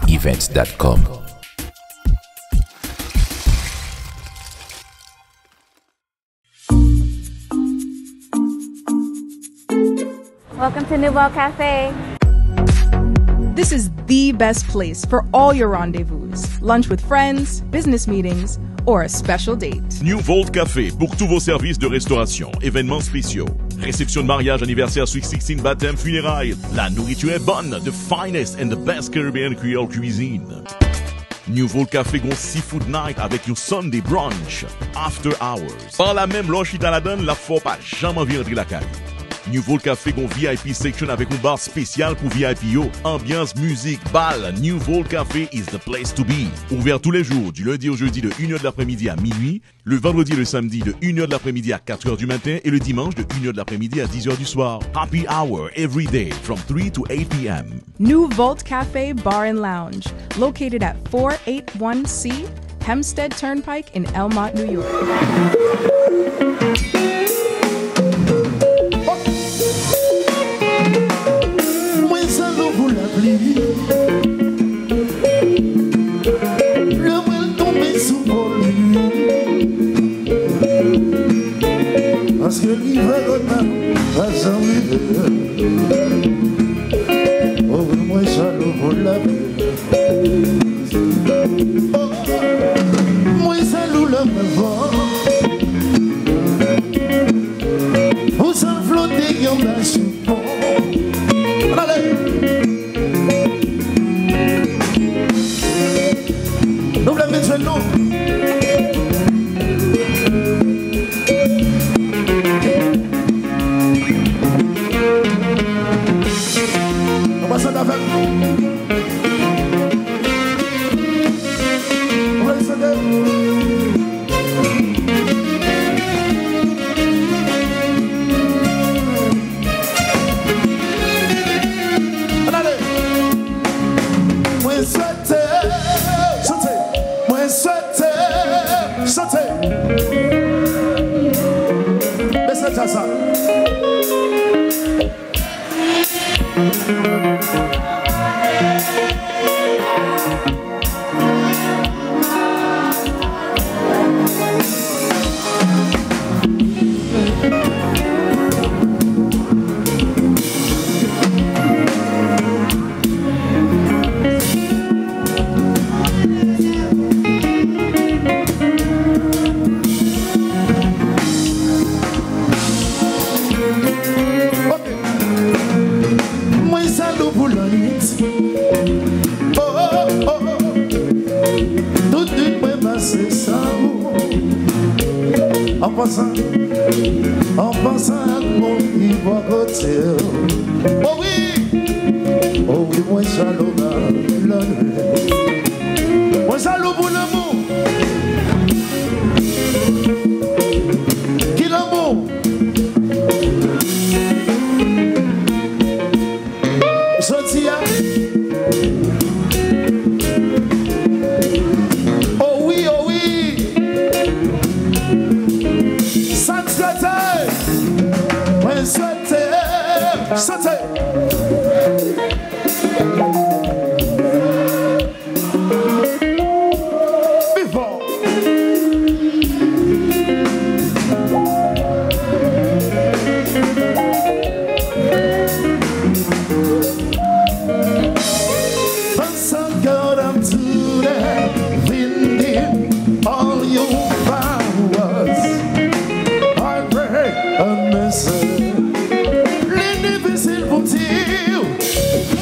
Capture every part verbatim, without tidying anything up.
Events dot com. Welcome to Nouveau Cafe. This is the best place for all your rendezvous, lunch with friends, business meetings, or a special date. New Vault Café pour tous vos services de restauration, événements spéciaux, réception de mariage, anniversaire, sweet sixteen, baptême, funérailles. La nourriture est bonne, the finest and the best Caribbean Creole cuisine. New Vault Café gon seafood night avèk yon Sunday brunch, after hours. Par la menm, lè w chita ladan l, l ap fè w pa janm anvi rantre lakay ou. New Vault Café gon V I P section avèk yon bar spesyal pou V I P yo. Anbyans, mizik, bal, New Vault Café is the place to be. Ouvert tous les jours, du lundi au jeudi de une heure de l'après-midi à minuit, le vendredi et le samedi de une heure de l'après-midi à quatre heures du matin et le dimanche de une heure de l'après-midi à dix heures du soir. Happy hour every day from three to eight p m. New Vault Cafe Bar and Lounge, located at four eight one C Hempstead Turnpike in Elmont, New York. Mwen salop pou lapli. Lè mwen tonbe sou pòl. Paske livè lòt la pa janm rive. O wi, mwen salop pou lapli. O, mwen salop lè mwen vò. Pou sa flote anba sou pon. Ann ale. Nou vle met jwenn nou. Nou pase avè m. Nou vle chante. Ann ale. Mwen swete chante. Mwen swete chante. Mesye djaz la. Mwen salop pou lannwit. Oh, oh, oh. Tout nwit mwen pase san ou. An pansan, an pansan ak moun ki bò kote w. Oh wi, oh wi, mwen salop lannwit. Mwen salop pou lanmou. Ki lanmou? Jodi a. Oh wi, oh wi. Sa n swete. Mwen swete. Chante. Vivan! Thank God I'm today, within all your powers. I pray and mercy. Li difisil pou m di w,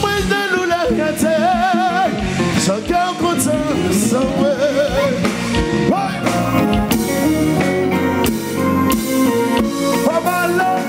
mwen nan ou la gate. Chak ou kontan san mwen. Woy! Papa love.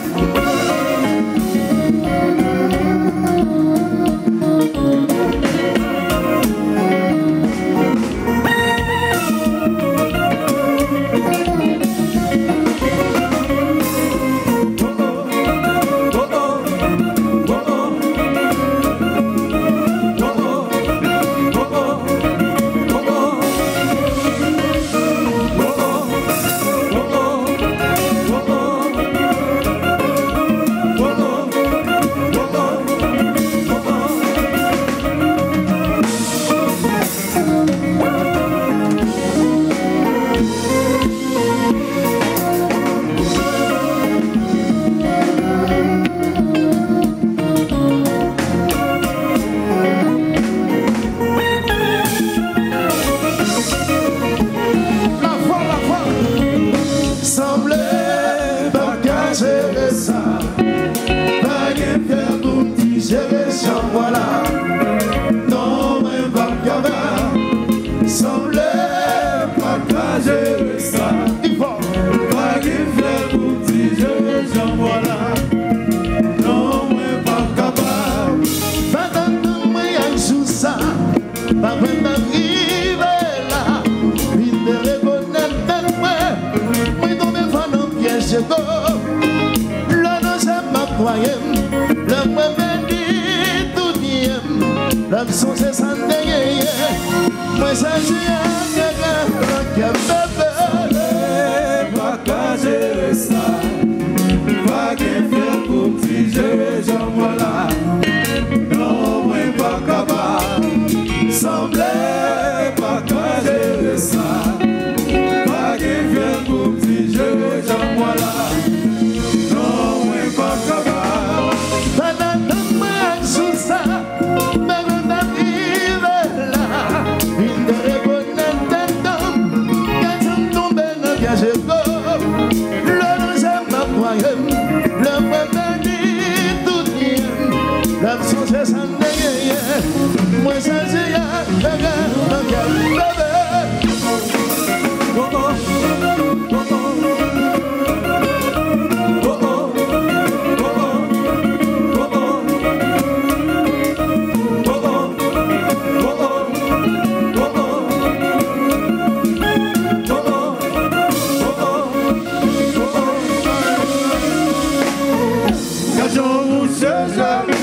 Jere sa. Pa gen fyèl pou m di jere chanm la. Non, mwen p ap kapab. Sanble pa ka jere sa. Pa gen fyèl pou m di jere chanm la. Non, mwen p ap kapab. Pa tann mwen ak jou sa. Pa kwè m ap rive la, vin te rekonèt tèt mwen. Mwen tonbe fò nan pyèj ego. Lè nan jè m ap nwaye m, lè mwen pèdi tout byen m, lè m sonje sa m te genyen, mwen sezi ak rega nan kè m bebe. Sanble pa ka jere sa. Pa gen fyèl pou m di jere chanm la. Non, mwen p ap kapab. Sanble pa ka jere sa. Pa gen fyèl pou m di jere chanm la. Non, mwen p ap kapab. Pa tann mwen ak jou sa. Mwen kontan rive la. Vin te rekonèt tèt m. Gade m tonbe nan pyèj ego. Lè nan jè m ap nwaye m. Lè mwen pèdi tout byen m. Lè m sonje sa m te genyen. Mwen sezi ak rega nan kè m bebe. Gad yon bouche jelou.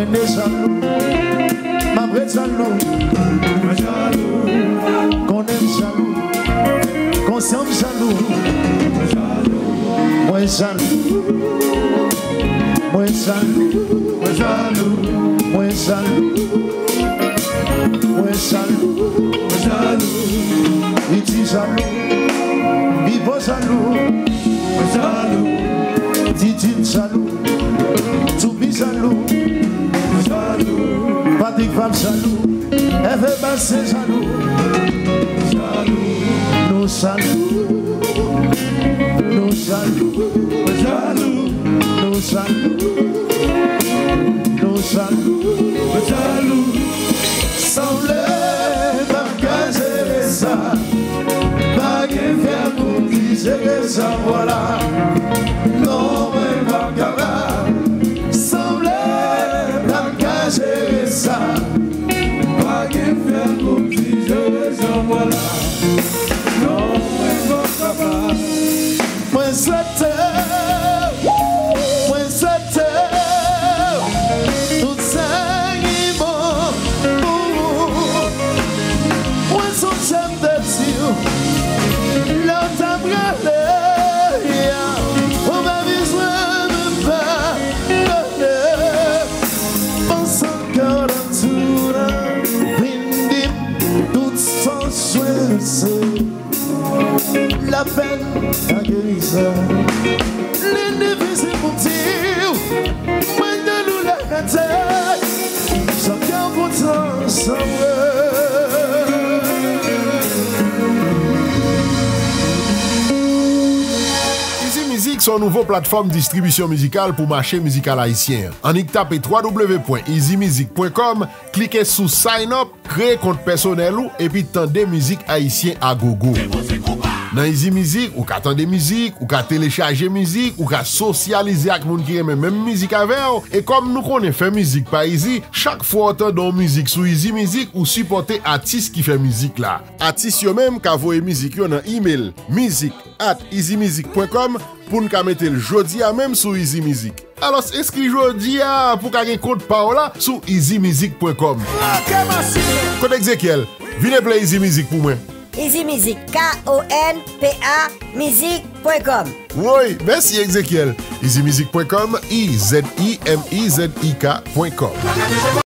Ne jalou, m ap ret jalou. Mwen jalou. Konnen m jalou. Konsyan m jalou. Mwen jalou. Mwen jalou. Mwen jalou. Mwen jalou. Mwen jalou. Mwen jalou. Iti jalou. Vivo jalou. Mwen jalou. Didine jalou. Toubi jalou. Jalou. Patrick Vab jalou. Ève Basye jalou. Jalou. Nou jalou. Nou jalou. Jalou. Nou jalou. Nou jalou. Jalou. Sanble m pa ka jere sa. Pa gen fè pou m di jere sa, vwala. Non, mwen pa kapab. Sanble m pa ka jere sa. Pa gen fè pou m di jere sa, vwala. Non, mwen pa kapab. Mwen swete, mwen swete tout sa ki bon pou ou. Mwen sonje m te di w, lè w t ap rele a, ou pa bezwen menm padone. Panse ankò nan tou la, vin di m tout sa w swe se. Lapèn ak gerizon. Li difisil pou m di w, mwen te lou lakatay, sa k ap kontan san mwen. Izi Mizik se yon nouvo platfòm distribisyon mizikal pou mache mizikal ayisyen an. Annik tape w w w pwen izi mizik pwen kòm, klike sou Sign Up, kreye kont pèsonèl ou epi tande mizik ayisyen a gogo. Nan Izi Mizik, ou ka tande mizik, ou ka telechaje mizik, ou ka sosyalize ak moun ki renmen menm mizik avè w. E kòm nou konnen fè mizik pa izi, chak fwa w tande yon mizik sou Izi Mizik, ou sipòte atis ki fè mizik la. Atis yo menm ka voye mizik yo nan imel mizik at izi mizik pwen kòm pou n ka mete l jodi a menm sou Izi Mizik. Alòs, enskri jodi a pou w ka gen kont pa w la sou izi mizik pwen kòm. Kote Exekiel? Vin eple Izi Mizik pou mwen. Izi Mizik, K O N P A mizik pwen kòm. Woy, mèsi Exekiel. Izi mizik pwen kòm, I Z I M I Z I K pwen kòm.